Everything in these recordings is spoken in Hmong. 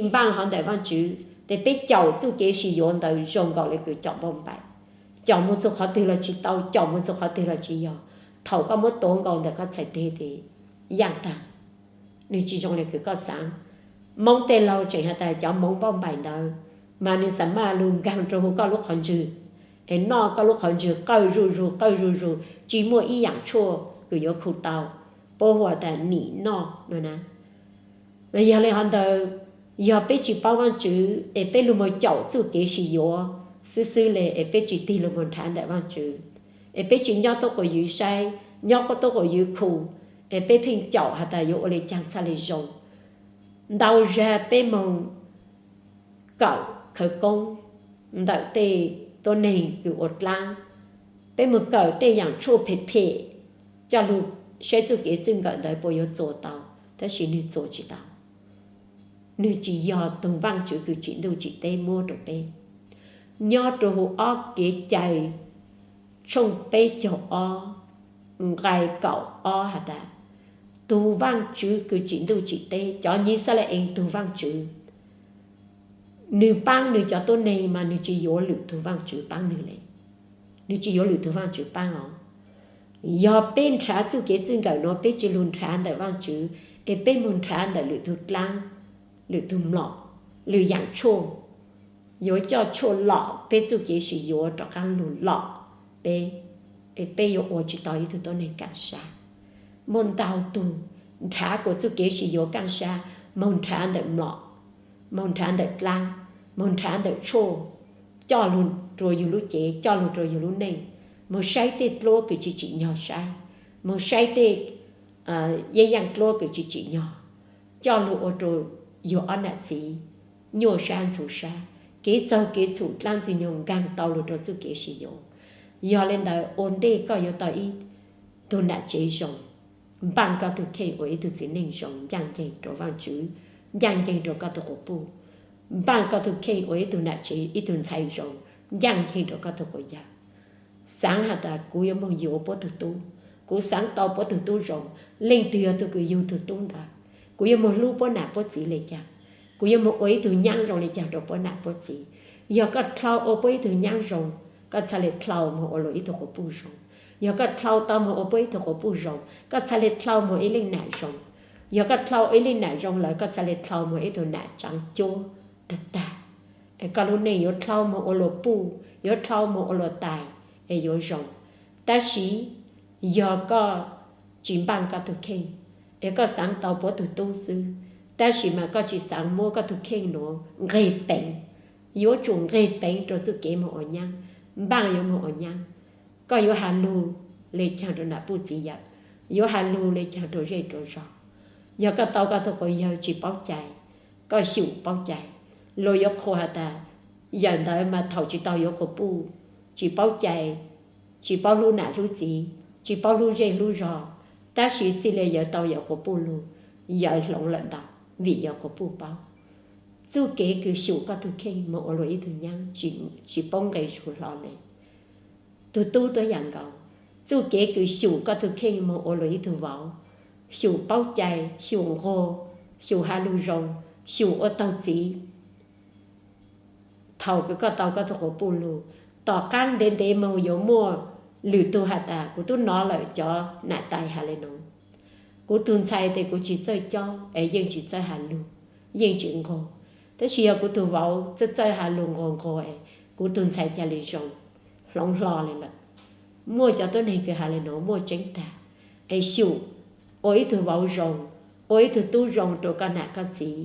npaj hov ntawm Vaajtswv tes peb caum txuj kev sim yuav ntawd zoo nkaus le kws caum npauj npaim, caum moog txug qhov twg los tsis tau, caum moog txug qhov twg los tsis yog. Thaum koj muab tuav nkaus ntawm koj txhais teg tes yaaj taag, nwg tsis zoo le kws koj xaav. Moob tej laug tseem has tas cov moov npauj npaim ntawd mas nwg xa maj lug nkaag rua huv koj lub qhov ntswg, es noj koj lub qhov ntswg qawj zuj zug qawj zuj zug, tsis muaj ib yaam tshuaj kws yuav khu tau, puab hu tas nim noj no na. Yog le hov ntawd, yog peb tsis paub Vaajtswv es peb lug moog caum txuj kev sim yuav xwb xwb le es peb tsis tig lug moog nrhav ntawm Vaajtswv, es peb tsis nyob tuab quas ywv saib, nyob tuab quas ywv khu, es peb pheej caum has tas yuav ua le caag txhaj le zoo. Ntau zag peb moog kawm khawv koob ntawm tej tuab neeg kws ua dlaab, peb moog kawm tej yaam tshuaj phem phem coj lug saib txuj kev txwj nkawm ntawd puas yuav txuas tau, tab sis nwg txuas tsis tau. Nwg tsis yog tug Vaajtswv kws tsim ntuj tsim teb muab rua peb. Nyob rua huv ob kev cai tshooj peb caug ob nqai kaum ob has tas, tug Vaajtswv kws tsim ntuj tsim teb, cov Yixalayees tug Vaajtswv, nwg paab nwg cov tuab neeg mas nwg tsis yuav lwm tug Vaajtswv paab nwg le. Nwg tsis yuav lwm tug Vaajtswv paab os. Yog peb nrhav txuj kev txwj nkawm nuav peb tsis lug nrhav ntawm Vaajtswv, es peb moog nrhav ntawm lwm tug dlaab, lwm tug mlom, lwm yaam tshuaj, yuav coj tshuaj lom peb txuj kev sim yuav rov qaab lug lom peb, es peb yuav ua tsis tau ib tug tuab neeg kaaj sab. Muaj ntau tug nrhav kuas txuj kev sim yuav kaaj sab, moog nrhav ntawm mlom, moog nrhav ntawm dlaab, moog nrhav ntawm tshuaj, coj lug rua yug lub cev, coj lug rua yug lub neej, moog saib tej dluab kws tsis tsim nyog saib, moog saib tej yeeb yaaj dluab kws tsis tsim nyog, coj lug ua rua yug ob nam txiv nyuaj sab ntxhuv sab, kev txaug kev txhum dlaab ntxwg nyoog nkaag tau lug rua txuj kev sim yuav. Yog le ntawd ua ntej koj yuav tau ib tug nam tsev zoo, npaaj koj tug kheej ua ib tug txiv neej zoo ncaaj nceeg rua Vaajtswv, ncaaj nceeg rua koj tug quas puj. Npaaj koj tug kheej ua ib tug nam tsev ib tug ntxhais zoo, ncaaj nceeg rua koj tug quas yawg. Xaav has tas kuv yuav moog yuav puab tug tub, kuv xaav tau puab tug tub zoo, leej twg yog tug kws yug tug tub ntawd, kuv yuav moog hlub puab nam puab txiv le caag, kuv yuav moog ua ib tug nyaab zoo le caag rua puab nam puab txiv. Yog koj dlhau ua puab ib tug nyaab zoo, koj txhaj le dlhau moog ua luas ib tug quas puj zoo. Yog koj dlhau tau moog ua puab ib tug quas puj zoo, koj txhaj le dlhau moog ib leej nam zoo. Yog koj dlhau ib leej nam zoo lawm, koj txhaj le dlhau moog ib tug nam tsaav cuab tag tag. Es koj lub neej yuav dlhau moog ua luas puj, yuav dlhau moog ua luas tais, es yuav zoo. Tab sis yog koj tsis npaaj koj tug kheej, es koj xaav tau puab tug tub xwb, tab sis mas koj tsis xaav muab koj tug kheej nuav nqeg peev, yuav tsum nqeg peev rua txuj kev moog ua nyaab, npaaj yuav moog ua nyaab. Koj yuav has lug le caag rua nam puj txiv yawm, yuav has lug le caag rua zej rua zog. Yog koj tau koj tug quas yawg tsis paub cai, koj xyum paub cai, luas yuav qhuas has tas yawm ntawd mas thaum tsis tau yuav quas puj, tsis paub cai, tsis paub hlub nam hlub txiv, tsis paub hlub zej hlub zog, tab sis txij le yawg tau yawm quas puj lug, yawg hloov lawm ntau, vim yawg quas puj paub. Txuj kev kws xyum koj tug kheej moog ua luas ib tug nyaab tsis paub nqe zug hlo le. Tug tub tuab yaam nkaus, txuj kev kws xyum koj tug kheej moog ua luas ib tug vauv, xyum paub cai, xyum nquag, xyum has lug zoo, xyum ua taug txiv. Thaum kws koj tau koj tug quas puj lug, tom qaab ntev ntev moog yuav muaj lwm tug has tas kuv tub nov lawm cov nam tais has le nuav, kuv tug ntxhais tes kuv tsis txawj cob es yeej tsis txawj has lug, yeej tsis nquag. Tab sis yog kuv tug vauv txawj txawj has lug nquag nquag es kuv tug ntxhais ca le zoo, hloov hlo le lawm. Muaj cov tuab neeg kws has le nuav muaj tseeb tag. Es xyum ua ib tug vauv zoo, ua ib tug tub zoo rua koj nam koj txiv,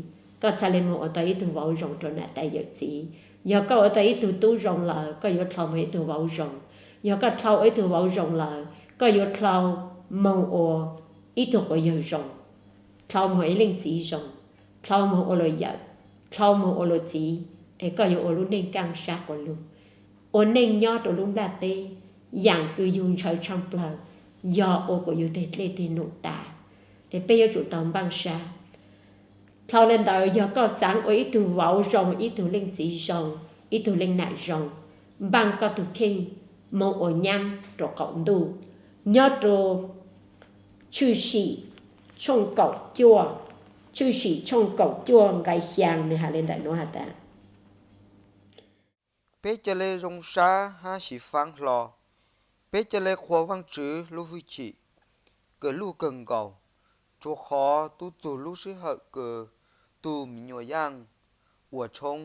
koj txhaj le moog ua tau ib tug vauv zoo rua nam tais yawm txiv. Yog koj ua tau ib tug tub zoo lawm, koj yuav dlhau moog ib tug vauv zoo. Yog koj dlhau ua ib tug vauv zoo lawm, koj yuav dlhau moog ua ib tug quas yawg zoo, dlhau moog ib leej txiv zoo, dlhau moog ua luas yawm, dlhau moog ua luas txiv, es koj yuav ua lub neej kaaj sab quas lug. Ua neej nyob rua lub nplaj teb, yaam kws yug ntshaw tshaaj plawg yog ua kuas yug teg dlej teg num tas, es peb yuav tsum tau npaaj sab. Dlhau le ntawd, yog koj xaav ua ib tug vauv zoo, ib tug leej txiv zoo, ib tug leej nam zoo, npaaj koj tug kheej moog ua nyaab rua qaum ntuj. Nyob rua Tshwj Sim tshooj kaum cuaj Tshwm Sim tshooj kaum cuaj nqai xyaa nws has le ntawm nuav has tas: Peb ca le zoo sab hab xyiv faab hlo. Peb ca le qhuas Vaajtswv lub hwj chim kawg luj kawg nkaus, rua qhov tub txug lub sij hawm kws tug me nyuam yaaj ua tshoob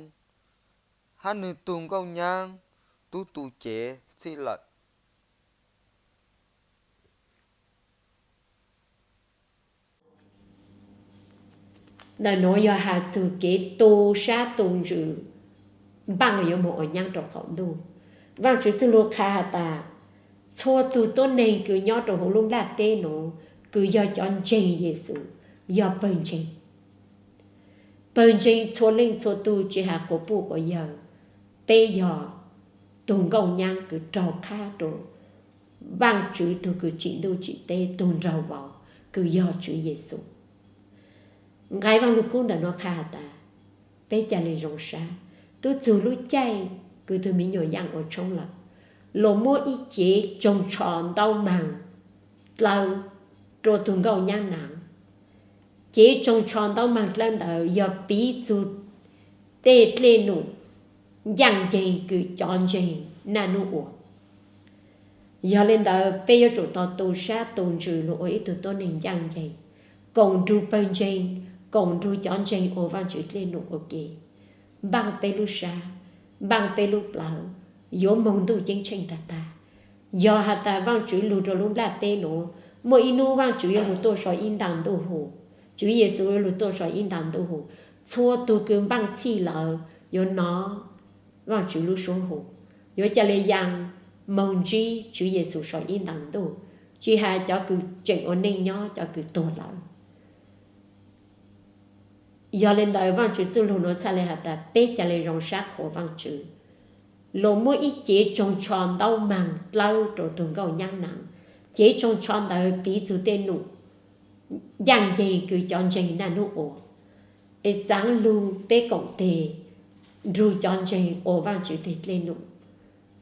hab nwg tug nkauj nyaab tub tu cev txhij lawm. Ntawm nuav yog has txug kev tu sab tu ntsws npaaj yuav moog ua nyaab rua qaum ntuj. Vaajtswv txuj lug qha has tas, txhua tug tuab neeg kws nyob rua huv lub nplaj teb nuav kws yog cov ntseeg Yexus, yog pawg ntseeg. Pawg ntseeg txhua leej txhua tug tsi has quas puj quas yawg, peb yog tug nkauj nyaab kws raug qhab rua Vaajtswv tug kws tsim ntuj tsim teb, tug nraug vauv kws yog Tswv Yexus. Nqai Vaaj Lug Kub ntawm nuav qha has tas, peb ca le zoo sab, tub txug lub caij kws tug me nyuam yaaj ua tshoob lawm, luas muab ib cev tsoog tsho ntaub maag dlawb rua tug nkauj nyaab naav. Cev tsoog tsho ntaub maag dlawb ntawd yog piv txug tej dlej num ncaaj nceeg kws cov ntseeg naj nub ua. Yog le ntawd peb yuav tsum tau tu sab tu ntsws lug ua ib tug tuab neeg ncaaj nceeg, koom nrug pawg ntseeg, koom nrug cov ntseeg ua Vaajtswv dlej num ua ke, npaaj peb lub sab, npaaj peb lub plawv, yuav moog ntuj ceeb tsheej tag tag. Yog has tas Vaajtswv lug rua lub nplaj teb nuav, muaj ib nub Vaajtswv yuav lug tuaj so ib ntaag ntuj hu, Tswv Yexus yuav lug tuaj so ib ntaag ntuj hu, txhua tug kws npaaj txhij lawm yuav nov Vaajtswv lub suab hu, yuav ca le yaa moog ntsib Tswv Yexus so ib ntaag ntuj, tsi has cov kws tseem ua neej nyob, cov kws tuag lawm. Yog le ntawd Vaajtswv txuj lug nuav txhaj le has tas peb ca le zoo sab qhuas Vaajtswv. Luas muab ib cev tsoog tsho ntaub maag dlawb rua tug nkauj nyaab naav, cev tsoog tsho ntawd piv txug tej num ncaaj nceeg kws cov ntseeg naj nub ua. Es txaav lug peb koom teg nrug cov ntseeg ua Vaajtswv teg dlej num,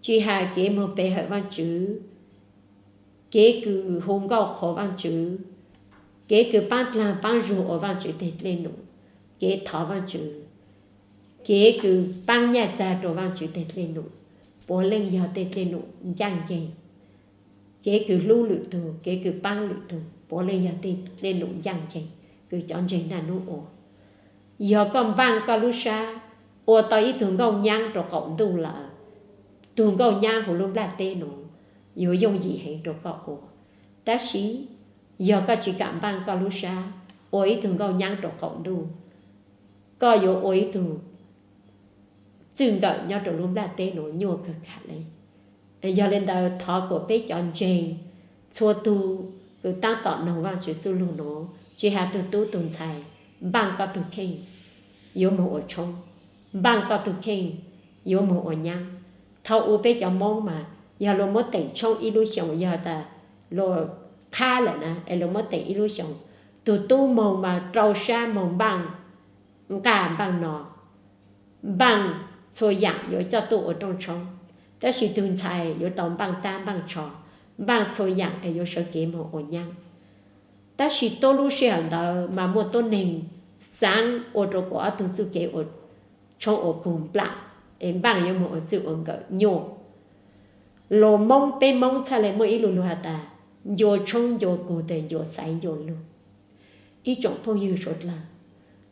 tsi has kev moog pe hawm Vaajtswv, kev kws hu nkauj qhuas Vaajtswv, kev kws paab dlaag paab zug ua Vaajtswv teg dlej num, kev thov Vaajtswv, kev kws paab nyaj txag rua Vaajtswv teg dlej num, puav leej yog tej dlej num ncaaj nceeg. Kev kws hlub lwm tug, kev kws paab lwm tug, puav leej yog tej dlej num ncaaj nceeg kws cov ntseeg naj nub ua. Yog koj npaaj koj lub sab, ua tau ib tug nkauj nyaab rua qaum ntuj lawm, tug nkauj nyaab huv lub nplaj teb nuav yuav yooj yim heev rua koj ua. Tab sis yog koj tsi kam npaaj koj lub sab ua ib tug nkauj nyaab rua qaum ntuj, koj yuav ua ib tug txwj nkawm nyob rua lub nplaj teb nuav nyuaj kawg nkaus le. Yog le ntawd thov kuas peb cov ntseeg txhua tug kws taab tom noog Vaajtswv txuj lug nuav, tsi has tug tub tug ntxhais, npaaj koj tug kheej yuav moog ua tshoob, npaaj koj tug kheej yuav moog ua nyaab. Thaus ub peb cov Moob mas yog luas muab teem tshoob ib lub xyoos, yog tas luas qhab lawm na es luas muab teem ib lub xyoos, tug tub moog mas rau sab moog npaaj nqaj npaaj no, npaaj txhua yaam yuav coj tuaj ua rooj tshoob. Tab sis tug ntxhais yuav tau npaaj tab npaaj tsho, npaaj txhua yaam es yuav sawv kev moog ua nyaab. Tab sis tuab lub sij hawm ntawd mas muaj tuab neeg xaav ua rua kuas ob tug txuj kev ua tshoob ua kug nplaam, es npaaj yuav moog ua txwj ua nkawm nyuaj. Luas Moob, peb Moob txhaj le muaj ib lu lug has tas, ncua tshoob ncua kug tes ncua xaiv ncua lug. Ib tsoom phooj ywg suav dlawg,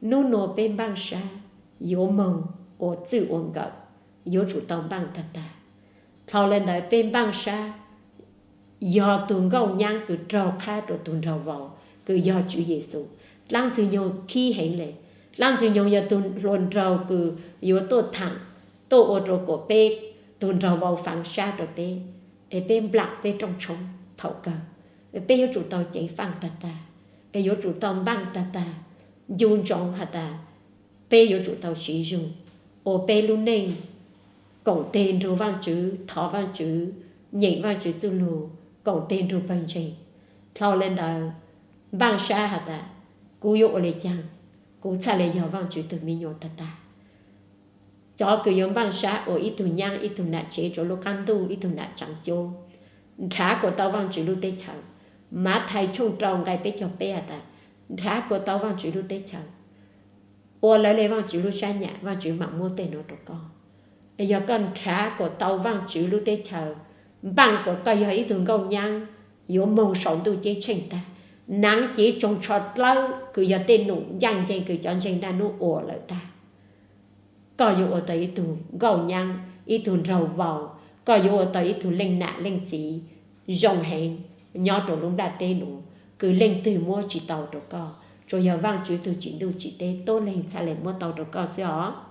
nub nua peb npaaj sab yuav moog ua txwj ua nkawm, yuav tsum tau npaaj tag tag. Dlhau le ntawd peb npaaj sab yog tug nkauj nyaab kws raug qhab rua tug nraug vauv kws yog Tswv Yexus. Dlaab Ntxwg Nyoog khib heev le. Dlaab Ntxwg Nyoog yog tug hluas nraug kws yuav tuaj thaam, tuaj ua rua kuas peb tug nraug vauv faav sab rua peb, es peb nplaam peb rooj tshoob thaum kawg. Peb yuav tsum tau ceev faaj tag tag, es yuav tsum tau npaaj tag tag, ncu ntsoov has tas peb yuav tsum tau siv zug ua peb lub neej koom teg nrug Vaajtswv, thov Vaajtswv, nyeem Vaajtswv txuj lug, koom teg nrug pawg ntseeg. Dlhau le ntawd, npaaj sab has tas, kuv yuav ua le caag, kuv txhaj le yog Vaajtswv tug me nyuam tag tag. Cov kws yuav npaaj sab ua ib tug nyaab ib tug nam tsev rua lub qaab ntuj, ib tug nam tsaam cub, nrhav kuas tau Vaajtswv lub teb chaws. Mathais tshooj rau nqai peb caug peb has tas, nrhav kuas tau Vaajtswv lub teb chaws, ua lawv le Vaajtswv lub sab nyam, Vaajtswv maam muab tej nuav rua koj. Yog koj nrhav kuas tau Vaajtswv lub teb chaws, npaaj kuas koj yog ib tug nkauj nyaab yuav moog sau ntuj ceeb tsheej taag, naav cev tsoog tsho dlawb kws yog tej num ncaaj nceeg kws cov ntseeg naj nub ua lawm taag, koj yuav ua tau ib tug nkauj nyaab, ib tug nraug vau, koj yuav ua tau ib tug leej nam leej txiv zoo heev nyob rua lub nplaj teb nuav kws leej twg muab tsi tau rua koj, tsuas yog Vaajtswv tug tsim ntuj tsim teb tuab leeg txhaj le muab tau rua koj xwb os.